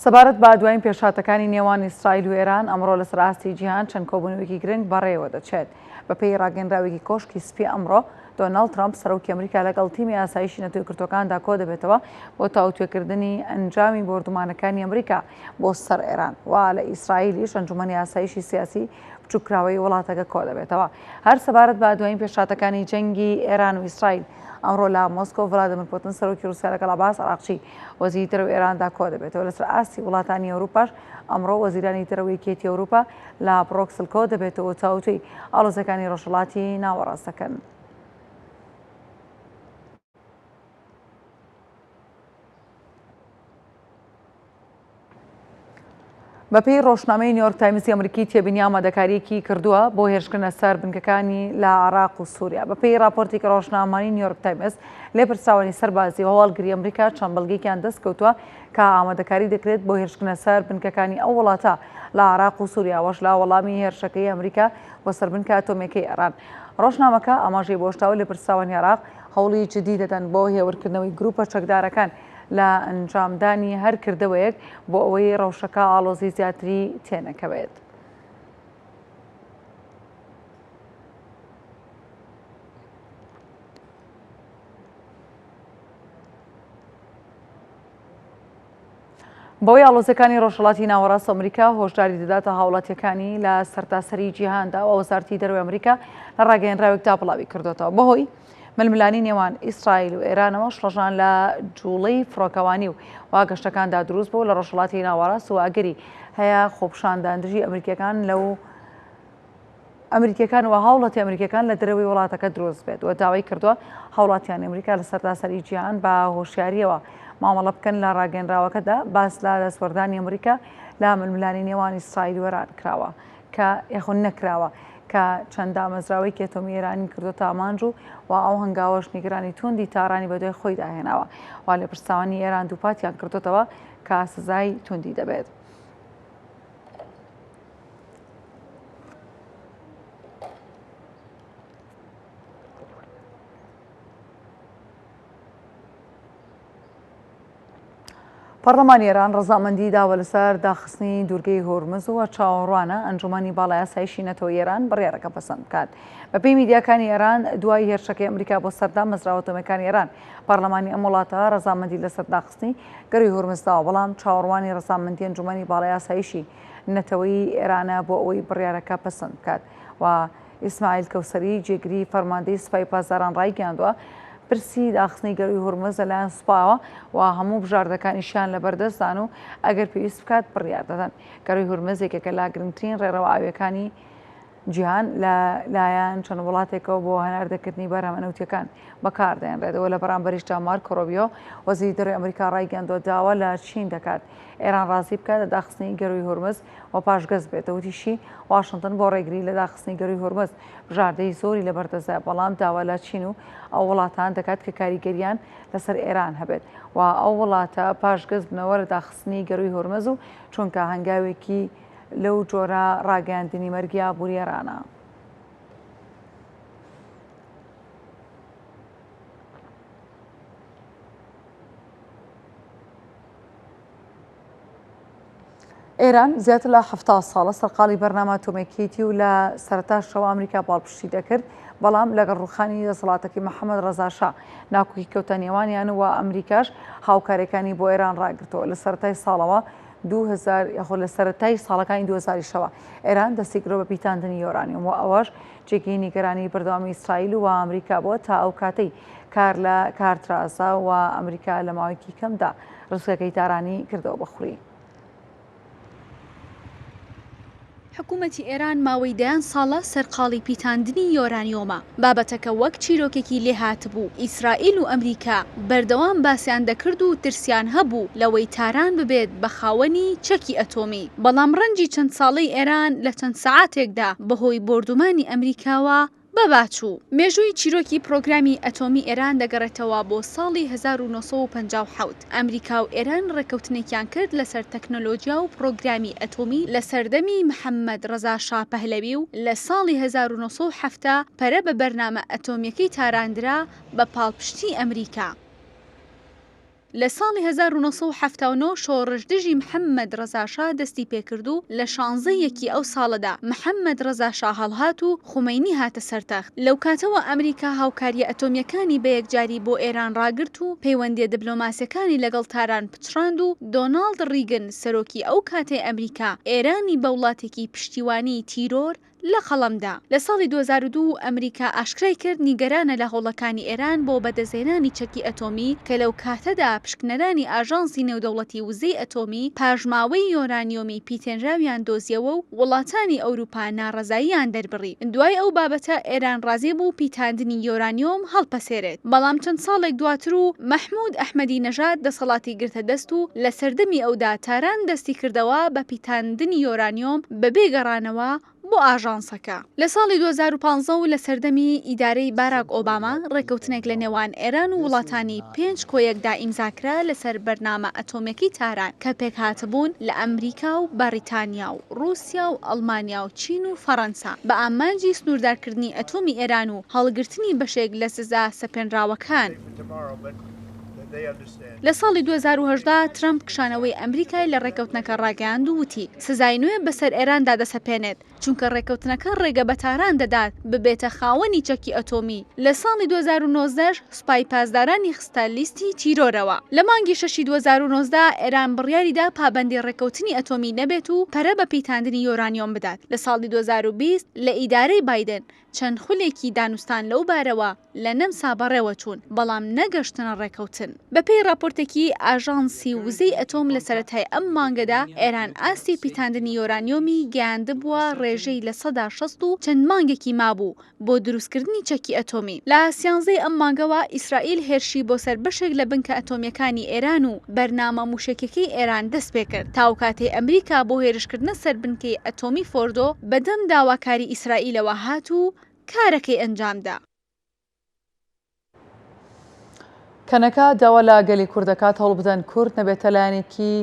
سەبارەت بە دوایین پێشهاتەکانی نێوان ئیسرائیل و ئێران، ئەمڕۆ لەسەر ئاستی جیهان چەند کۆبوونەوەیەکی گرنگ بەڕێوە دەچێت. بەپێی ڕاگەیەنراوێکی کۆشکی سپی ئەمڕۆ، دۆناڵد ترەمپ سەرۆکی ئەمریکا لەگەڵ تیمی ئاسایشی نەتەوە یەکگرتووەکاندا کۆدەبێتەوە بۆ تاوتوێکردنی ئەنجامی بۆردومانەکانی ئەمریکا بۆ سەر ئێران و لە ئیسرائیلیش ئەنجومەنی ئاسایشی سیاسی بچووککراوەی وڵاتەکە کۆدەبێتەوە. هەر سەبارەت بە دوایین پێشهاتەکانی جەنگی ئێران و ئیسرائیل، ئەمڕۆ لە مۆسکۆ ڤلادیمیر پوتن سەرۆکی رووسیا لەگەڵ عەباس عراقچی وەزیری دەرەوەی ئێراندا کۆدەبێتەوە. لەسەر ئاستی وڵاتانی ئەوروپاش ئەمڕۆ وەزیرانی دەرەوەی یەکێتی ئەوروپا لە بڕۆکسل کۆدەبێتەوە و تاوتوێی ئاڵۆزیەکانی ڕۆژهەڵاتی ناوەڕاست دەکەن. بەپێی ڕۆژنامەی نیویۆرک تایمزی ئەمریکی تێبینی ئامادەکارییەکی کردووە بۆ هێرشکردنە سەر بنکەکانی لە عێراق و سووریا. بەپێی ڕاپۆرتێکی ڕۆژنامەی نیویۆرک تایمز، لێپرسراوانی سەربازی و هەواڵگری ئەمریکا چەند بەڵگەیەکیان دەستکەوتووە کە ئامادەکاری دەکرێت بۆ هێرشکردنە سەر بنکەکانی ئەو وڵاتە لە عێراق و سووریا، ئەوەش لە وەڵامی هێرشەکەی ئەمریکا بۆ سەر بنکە ئەتۆمییەکەی ئێران. ڕۆژنامەکە ئاماژەی بەوەشداوە، لێپرسراوانی عێراق هەوڵی جددی دەدەن بۆ هێورکردنەوەی گرووپە چەکدارەکان لە ئەنجامدانی هەر کردەوەیەک بۆ ئەوەی ڕەوشەکە ئاڵۆزی زیاتری تێنەکەوێت. بەوەی ئاڵۆزیەکانی ڕۆژهەڵاتی ناوەڕاست ئەمریکا هۆشداری دەداتە هاوڵاتیەکانی لە سەرتاسەری جیهاندا و وەزارەتی دەرەوەی ئەمریکا لە ڕاگەیەنراوێکدا بڵاوی کردوێتەوە بەهۆی ململانی نێوان ئیسرائیل و ئێرانەوە شڵەژان لە جوڵەی فڕۆکەوانی و واگەشتەکاندا دروست بوو لە ڕۆژهەڵاتی ناوەڕاست و ئەگەری هەیە خۆپشاندان دژی ئەمریکیەکان لەو ئەمریکیەکان و هاوڵاتی ئەمریکیەکان لە دەرەوەی وڵاتەکە دروست بێت و داوای کردووە هاوڵاتیانی ئەمریکا لە سەرتاسەری جیهان بە هۆشیاریەوە مامەڵە بکەن لە ڕاگەنراوەکەدا باس لە دەستوەردانی ئەمریکا لە ململانی نێوان ئیسرائیل و ئێران کراوە کە یاخود نەکراوە کە چەند دامەزراوەیەکی ئەتۆمی ئێرانی کردۆتە ئامانج و و ئەو هەنگاوەش نیگەرانی توندی تارانی بەدوای خۆیدا هێناوە و لێپرسراوانی ئێران دووپاتیان کردۆتەوە کە سزای توندی دەبێت. پەڕلەمانی ئێران ڕەزامەندی داوە لەسەر داخستنی دوورگەی هورمز و چاوەڕوانە ئەنجومەنی باڵای ئاسایشی نەتەوەی ئێران بڕیارەکە پەسەند بکات. بەپێی میدیاکانی ئێران دوای هێرشەکەی ئەمریکا بۆ سەر دامەزراوە ئەتۆمییەکانی ئێران، پەڕلەمانی ئەم وڵاتە ڕەزامەندی لەسەر داخستنی گەرووی هورمز داوە، بەڵام چاوەڕوانی ڕەزامەندی ئەنجومەنی باڵای ئاسایشی نەتەوەیی ئێرانە بۆ ئەوەی بڕیارەکە پەسەند بکات و ئیسماعیل کەوسەری، جێگری فەرماندەی سوپای پاسداران ڕایگەیاندووە، پرسی داخستنی گەرووی هورمز لەلایەن سوپاوە و هەموو بژاردەکانیشیان لەبەردەستدان و ئەگەر پێویست بکات بڕیار دەدەن. گەرووی هورمز یەکێکە لە گرنگترین ڕێڕەوە ئاوییەکانی جیهان لە لایەن چەند وڵاتێکەوە بۆ هەناردەکردنی بەرهەمە نەوتییەکان بەکاردەهێنرێت و لە بەرامبەریشدا مارکۆ ڕۆبیۆ، وەزیری دەرەوەی ئەمریکا ڕایگەیاندووە، داوا لە چین دەکات ئێران ڕازی بکات لە داخستنی گەرووی هورمز و پاشگەز بێتەوە، وتیشی، واشنتن بۆ ڕێگری لە داخستنی گەرووی هورمز بژاردەی زۆری لەبەردەستدایە، بەڵام داوا لە چین و ئەو وڵاتان دەکات کە کاریگەرییان لەسەر ئێران هەبێت و ئەو وڵاتە پاشگەز بنەوە لە داخستنی گەرووی هورمز و چونکە هەنگاوێکی لەو جۆرە ڕاگەیاندنی مەرگی ئابووری ئێرانە. ئێران زیاتر لە 70 ساڵە سەرقاڵی بەرنامە ئەتۆمییەکەیەتی و لە سەرەتاشەوە ئەمریکا پاڵپشتی دەکرد، بەڵام لەگەڵ ڕووخانی دەسەڵاتەکەی محەمەد ڕەزا شا ناکۆکی کەوتە نێوانیان و ئەمریکاش هاوکارییەکانی بۆ ئێران ڕاگرتەوە. لە سەرەتای ساڵەوە 2000 یاخود لە سەرەتای ساڵەکانی 2000 شەوە ئێران دەستی کردووە بە پیتاندنی یۆرانیۆم و ئەوەش جێگەی نیگەرانی بەردەوامی ئیسرائیل و ئەمریکا بووە تا ئەو کاتەی کار لە کار ترازا و ئەمریکا لە ماوەیەکی کەمدا ڕزگەکەی تارانی کردەوە بە خوری. حکومەتی ئێران ماوەی دەیان ساڵە سەرقاڵی پیتاندنی یۆرانیۆمە، بابەتەکە وەک چیرۆکێکی لێهاتبوو، ئیسرائیل و ئەمریکا بەردەوام باسیان دەکرد و ترسیان هەبوو لەوەی تاران ببێت بە خاوەنی چەکی ئەتۆمی، بەڵام ڕەنجی چەند ساڵەی ئێران لە چەند سەعاتێکدا بەهۆی بۆردومانی ئەمریکاوە بەبا چوو. مێژووی چیرۆکی پرۆگرامی ئەتۆمی ئێران دەگەڕێتەوە بۆ ساڵی 1957. ئەمریکا و ئێران ڕێککەوتنێکیان کرد لەسەر تەکنۆلۆجیا و پرۆگرامی ئەتۆمی لە سەردەمی محەممەد ڕەزا شا پەهلەوی و لە ساڵی 1970 پەرە بە بەرنامە ئەتۆمییەکەی تاران درا بە پاڵپشتی ئەمریکا. لە ساڵی 1979 شۆڕش دژی محەممەد ڕەزا شا دەستی پێکرد و لە شانزە یەکی ئەو ساڵەدا محەممەد ڕەزا شا هەڵهات و خومەینی هاتە سەر تەخت. لەو کاتەوە ئەمریکا هاوکارییە ئەتۆمییەکانی بە یەکجاری بۆ ئێران ڕاگرت و پەیوەندییە دبلۆماسییەکانی لەگەڵ تاران پچڕاند و دۆناڵد ڕیگن سەرۆکی ئەو کاتەی ئەمریکا ئێرانی بە وڵاتێکی پشتیوانی تیرۆر لە قەڵەم دا. لە ساڵی 2002 ئەمریکا ئاشکرای کرد نیگەرانە لە هەوڵەکانی ئێران بۆ بەدەستهێنانی چەکی ئەتۆمی کە لەو کاتەدا پشکنەرانی ئاژانسی نێودەوڵەتی وزەی ئەتۆمی پاشماوەی یۆرانیۆمی پیتێنراویان دۆزیەوە و وڵاتانی ئەوروپا ناڕەزاییان دەربڕی. دوای ئەو بابەتە ئێران ڕازی بوو پیتاندنی یۆرانیۆم هەڵپەسێرێت. بەڵام چەند ساڵێک دواتر و مەحمود ئەحمەدی نەژاد دەسەڵاتی گرتە دەست و لە سەردەمی ئەودا تاران دەستی کردەوە بە پیتاندنی یۆرانیۆم بەبێ گەڕانەوە بۆ ئاژانسەکە. لە ساڵی 2015 و لە سەردەمی ئیدارەی باراک ئۆباما ڕێککەوتنێک لە نێوان ئێران و وڵاتانی پێنج کۆ یەکدا ئیمزاکرا لەسەر بەرنامە ئەتۆمیەکەی تاران کە پێکهاتبوون لە ئەمریکا و بەڕیتانیا و ڕووسیا و ئەڵمانیا و چین و فەڕەنسا بە ئامانجی سنووردارکردنی ئەتۆمی ئێران و هەڵگرتنی بەشێک لە سزا سەپێنراوەکان. لە ساڵی 2018 ترەمپ کشانەوەی ئەمریکای لە ڕێککەوتنەکە ڕاگەیاند و وتی، سزای نوێ بەسەر ئێراندا دەسەپێنێت، چونکە ڕێککەوتنەکە ڕێگە بە تاران دەدات ببێتە خاوەنی چەکی ئەتۆمی، لە ساڵی 2019 ش سوپای پاسدارانی خستە لیستی تیرۆرەوە. لە مانگی شەشی 2019 ئێران بڕیاریدا پابەندی ڕێککەوتنی ئەتۆمی نەبێت و پەرە بە پیتاندنی یۆرانیۆم بدات. لە ساڵی 2020 لە ئیدارەی بایدن چەند خولێکی دانوستان لەو بارەوە لە نەمسا بەڕێوەچوون، بەڵام نەگەشتنە ڕێکەوتن. بەپێی ڕاپۆرتێکی ئاژانسی وزەی ئەتۆم لە سەرەتای ئەم مانگەدا ئێران ئاستی پیتاندنی یۆرانیۆمی گەیاندبووە ڕێژەی 60% و چەند مانگێکی مابوو بۆ دروستکردنی چەکی ئەتۆمی. لە سیانزەی ئەم مانگەوە ئیسرائیل هێرشی بۆ سەر بەشێک لە بنکە ئەتۆمییەکانی ئێران و بەرنامە مووشەکیەکەی ئێران دەستپێکرد، تا ئەوکاتەی ئەمریکا بۆ هێرشکردنە سەر بنکەی ئەتۆمی فۆردۆ بەدەم داواکاری ئیسرائیلەوە هات و کارەکەی ئەنجامدا. کەنەکە داوا لە گەلی کورد دەکات هەوڵبدەن کورد نەبێتە لایەنێکی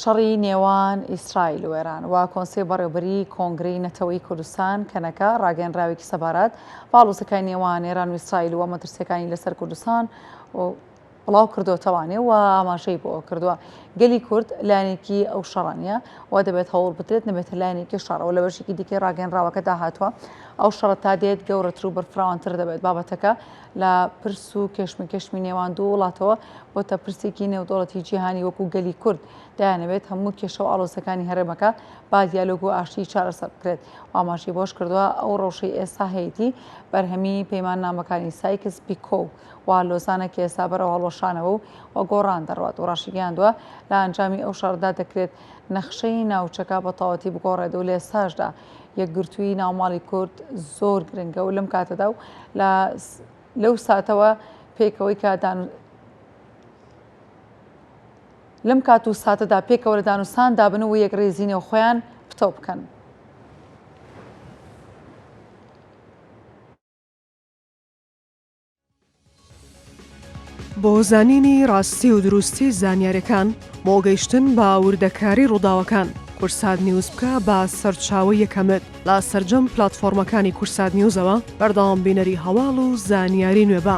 شەڕی نێوان ئیسرائیل و ئێران و کۆنسەی بەڕێوبەری کۆنگرەی نەتەوەی کوردستان کەنەکە ڕاگەیەنراوێکی سەبارەت بە ئاڵۆزەکانی نێوان ئێران و ئیسرائیل و مەترسیەکانی لەسەر کوردستان و بڵاو کردۆتەوانێ و ئاماژەی بۆ کردووە گەلی کورد لایەنێکی ئەو شەڕە نییە و دەبێت هەوڵ بدرێت نەبێتە لایەنێکی شەڕەوە لە بەشێکی دیکەی ڕاگەنراوەکەدا هاتووە ئەو شەڕە تا دێت گەورەتر و بەرفراوانتر دەبێت بابەتەکە لە پرس و کێشمەکێشمی نێوان دوو وڵاتەوە بۆتە پرسێکی نێودەوڵەتی جیهانی وەکو گەلی کورد دەیانەوێت هەموو کێشە و ئاڵۆزەکانی هەرێمەکە با دیالۆگ و ئاشتی چارەسەر بکرێت و ئاماژەی بەوەش کردووە ئەو ڕەوشەی ئێستا هەیەتی بەرهەمی پەیماننامەکانی سایکس پیکۆ و لۆزانە کە ئێستا بەرەو هەڵوەشانەوە و گۆڕان دەڕوات و ڕاشیگەیاندووە لە ئەنجامی ئەو شەڕەدا دەکرێت نەخشەی ناوچەکە بە تەواوەتی بگۆڕێت و لە ئێستاشدا یەکگرتوویی ناوماڵی کورد زۆر گرنگە و لەم کاتەدا و لە لەو ساتەوە پێکەوەی کە دان لەم کات و ساتەدا پێکەوە لە دانوستاندا بن و یەکڕیزی نێوخۆیان پتەو بکەن. بۆ زانینی ڕاستی و دروستی زانیاریەکان، بۆ گەیشتن بە وردەکاری ڕووداوەکان، کوردسات نیوز بکە بە سەرچاوەی یەکەمت لە سەرجەم پلاتفۆرمەکانی کوردسات نیوزەوە بەردەوام بینەری هەواڵ و زانیاری نوێ بە.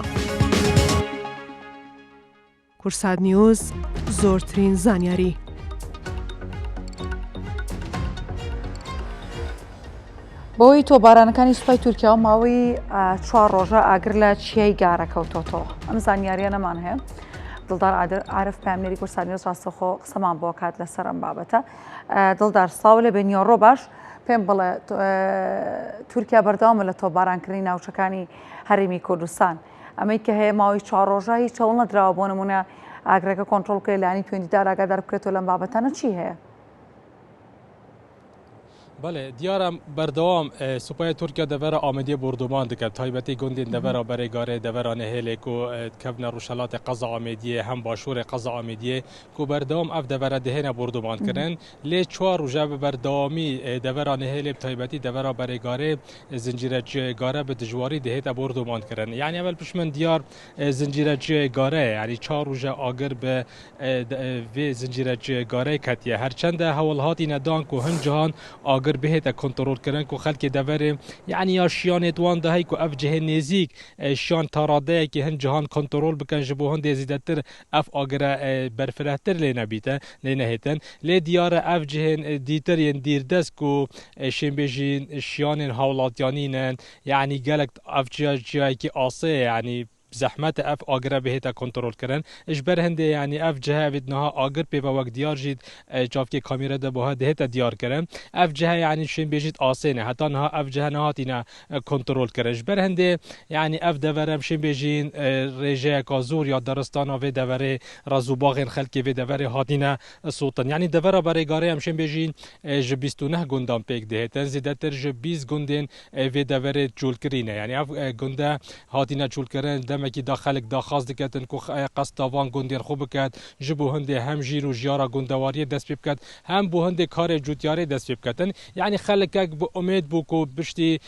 کوردسات نیوز، زۆرترین زانیاری. بەهۆی تۆپبارانەکانی سوپای تورکیا و ماوەی چوار ڕۆژە ئاگر لە چیای گارە کەوتۆتەوە ئەم زانیاریانەمان هەیە دڵدار عارف پامنێری کوردستان نیوز ڕاستەخۆ قسەمان بۆ کات لەسەر ئەم بابەتە دڵدار سڵاو لە بێنیۆڕۆ باش پێم بڵێ تورکیا بەردەوامە لە تۆپبارانکردنی ناوچەکانی هەرێمی کوردستان ئەمەی کە هەیە ماوەی چوار ڕۆژە هیچ هەوڵ نەدراوە بۆ نمونە ئاگرەکە کۆنترۆڵ بکرێت لانی پەیوەندیدار ئاگادار بکرێتەوە لەم بابەتانە چی هەیە؟ بەڵێ دیارە بەردەوام سوپای تورکیا دەڤەرا ئامێدیە بۆردومان دکە تایبەتی گوندên دەڤەرا بەرێ گارێ دەڤەرا نهێلێ ku dikevne rojhilatê qeza Amêdiyê hem başûrê qeza Amêdiyê ku berdewam ev devere dihêne bordûman kirin lê çar roje bi berdewamî devera Nihêlê bi taybetî devera Berê Garê zincîre çiyayê Gare bi dijwarî dihête bordûman kirin. Yanî ev li pişt min diyar zincîre çiyayê Gare ye. Yanî çar roje agir bi vê zincîre çiyayê Gareyê ketiye. Her çend e hewl hatîne dan ku hin cihan agir bihête kontrol kirin ku xelkê deverê yanî ya şiyanê di wan de hey ku ev cihê nêzîk şiyan ta radeyekî hin cihan kontrol bikin ji bo hindê zêdetir Ev agire berfirehtir lê nebîte, lê nehêtin. Lê diyar e ev cihên dîtir yên dîrdest ku şênbêjîn şiyanên hawlatyanî ne, yanî gelek ev çiya çiyayekî asê ye, yanî zehmet e ev agire bihête kontrolkirin. Ji ber hindê yanî ev cihe ev ê niha agir pê ve wek diyar jî çavkê kamîre de buha dihête diyarkirin. Ev cihe yanî şênbêjît asê ne. Heta niha ev cihe nehatîne kontrol kirin. Ji ber hindê yanî ev dever em şên bêjîn rêjeyeka zor ya daristana vê deverê rez û baxên xelkê vê deverê hatîne sotin. Yanî devera Berêgarê em şên bêjîn ji 29 gundan pêk dihêtin. Zêdetir ji 20 gundên vê deverê çolkirî ne. Yanî ev gunde hatîne çolkirin demekî da xelk daxwaz diketin ku qesta van gundên xwe biket ji bo hindê hem jîr û jiyara gundewariyê dest pê biket hem bo hindê karê cotyarê dest pê biketin. Yanî xelkek bi umêd bû ku piştî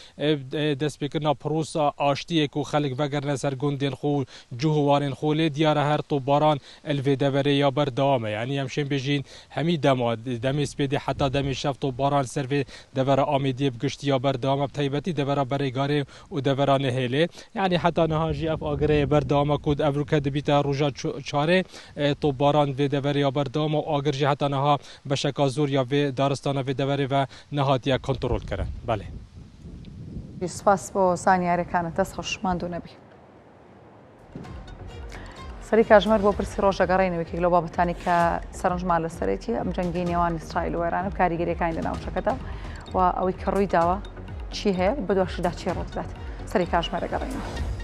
destpêkirina prosa aştiyê ku xelk vegerine ser gundên xwe û cih û warên xwe lê diyar e her topbaran li vê deverê ya berdewam e. Yanî em şên bêjîn hemî dema demê spêdê heta demê şev topbaran li ser vê devera Amêdiyê bi giştî ya berdewam e bi taybetî devera Berêgarê û devera Nihêlê. Yanî heta niha jî ev agireyê berdewam e ku ev rûke dibîte roja çarê topbaran vê deverê ya berdewam e û agir jî heta niha Beşeka zor ya vê daristana vê deverê ve nehatiye kontrol kirin. Belê. سپاس بۆ زانیارەکانت دەست خۆش ماندوو نەبی. سەری کاژمێر بۆ پرسی ڕۆژ دەگەڕێینەوە یەکێک لەو بابەتانی کە سەرنجمان لەسەرێتی ئەم جەنگی نێوان ئیسرائیل و ئێران و کاریگەریەکانی لە ناوچەکەدا و ئەوەی کە ڕووی داوە چی هەیە بەدواشدا چی ڕوودەدات سەری کاژمێر دەگەڕێینەوە.